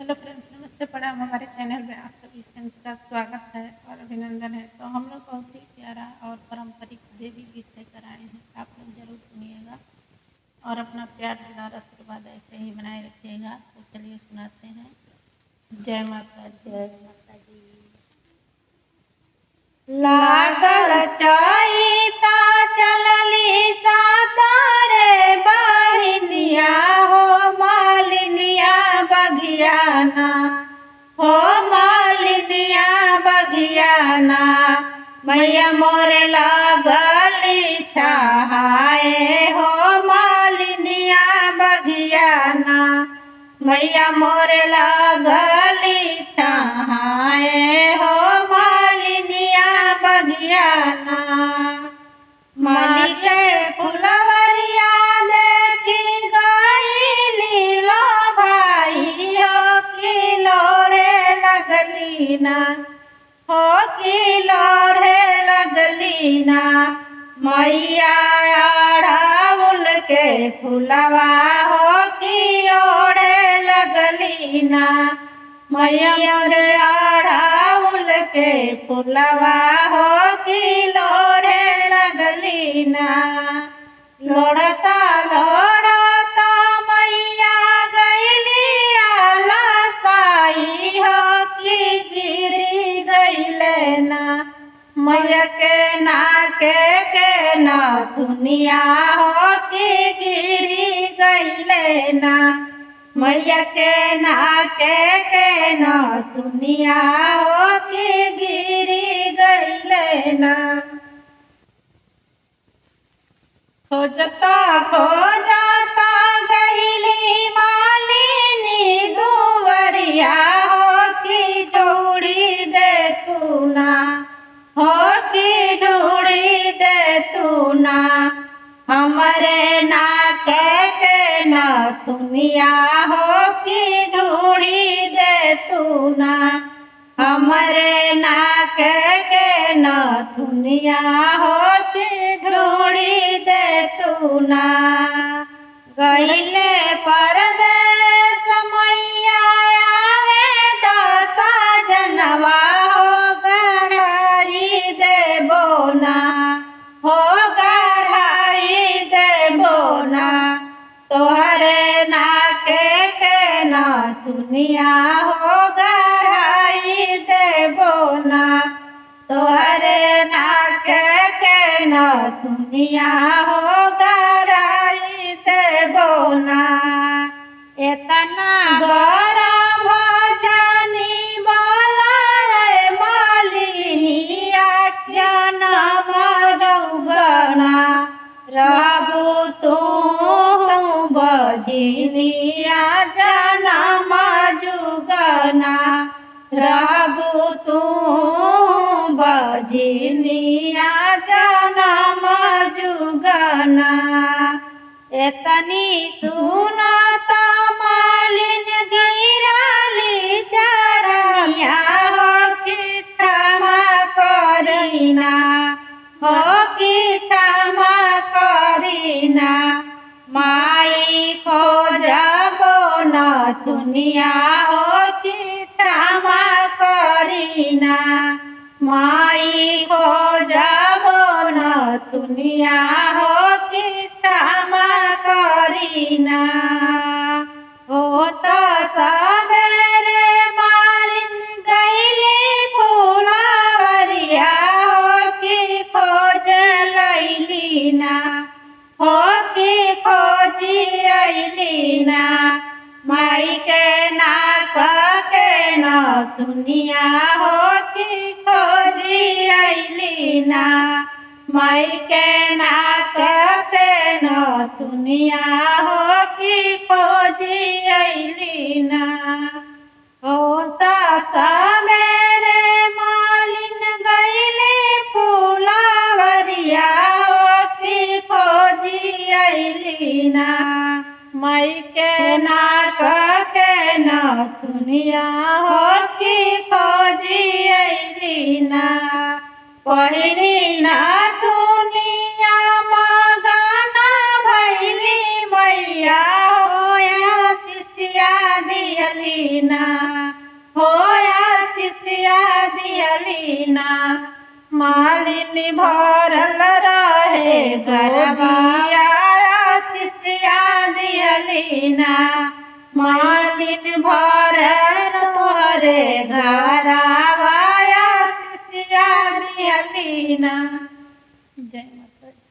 Hello friends, नमस्ते, प्रणाम। हमारे चैनल में आप सभी फ्रेंड्स का स्वागत है और अभिनंदन है। तो हम लोग बहुत ही प्यारा और पारंपरिक देवी गीत लेकर आए हैं, आप लोग जरूर सुनिएगा और अपना प्यार दुलार आशीर्वाद ऐसे ही बनाए रखिएगा। तो चलिए सुनाते हैं। जय माता, जय माता जी। लागल चैता चलली सातारे बहिनिया हो मालिनिया बघियाना, हो मालिनिया बघियाना। मैया मोरे लागली छहाए हो मालिनिया बघियाना। मैया मोरे लागली छहाए हो मालिनिया बघियाना। मालिके फुलवरिया देखी गईली लो भाई हो की लोरे लगली ना, हो की लोरे लगली ना। मैया अड़हुल के फुलवा हो की ओढ़े लगली ना। मैया मोरे अड़हुल के फुलवा हो की लोरे लगली ना। लोड़ता लोड़ता मैया गईली आलसाई हो की गिरी गईले ना। मैया के नाके के ना दुनिया हो की गिरी गईले ना। मैया के नाके के ना दुनिया हो की गिरी गईले ना। खोजता खोजता गईली मालिनी दुवरिया हो की डोरी दे तू ना, हो की डोरी दे तू ना। हमरे नाके के ना दुनिया हो की ढूढ़ी दे तू ना। हमरे नाके के ना दुनिया हो की ढूढ़ी दे तू ना। गईले परदेस मैया आवे दसा जनवा हो गढ़ाई देबो ना, हो गढ़ाई देबो ना। तोहरे नाके के ना दुनिया हो गढ़ाई देबो ना। तोहरे नाके के ना दुनिया हो गढ़ाई देबो ना। एतना गौरव जानी बोलाए मालिनिया जनम जौगना। रहबू तू बझिनिया जनम जुगना। रहबू तू बझिनिया जनम जुगना। एतनी सुनत मालिन गिराली चरनिया हो की क्षमा करीना, हो की क्षमा करीना। माई खोजबो न दुनिया हो की क्षमा करीना। माई खोजबो न दुनिया हो की क्षमा करीना। हो त सबेरे मालिन गईली फुलवरिया हो की खोज लैली ना, हो की खोजी अइली ना। माई के नाक के ना दुनिया हो की खोजी अइली ना। माई के नाक के ना दुनिया हो की खोजी अइली ना। हो त सबेरे मालिन गईली फुलवरिया हो की खोजी अइली ना। माई के नाक के ना दुनिया हो की खोजी अइली ना। पहिली ना दुनिया मगना भैली मैया हो शिष्या दियलीना, हो आशीषिया दियलीना। मालिनी भरल रहे गरबिया आशीषिया दियलीना। मालिन भरल तोहरे घरवा आशीषिया दियलीना। जय माता।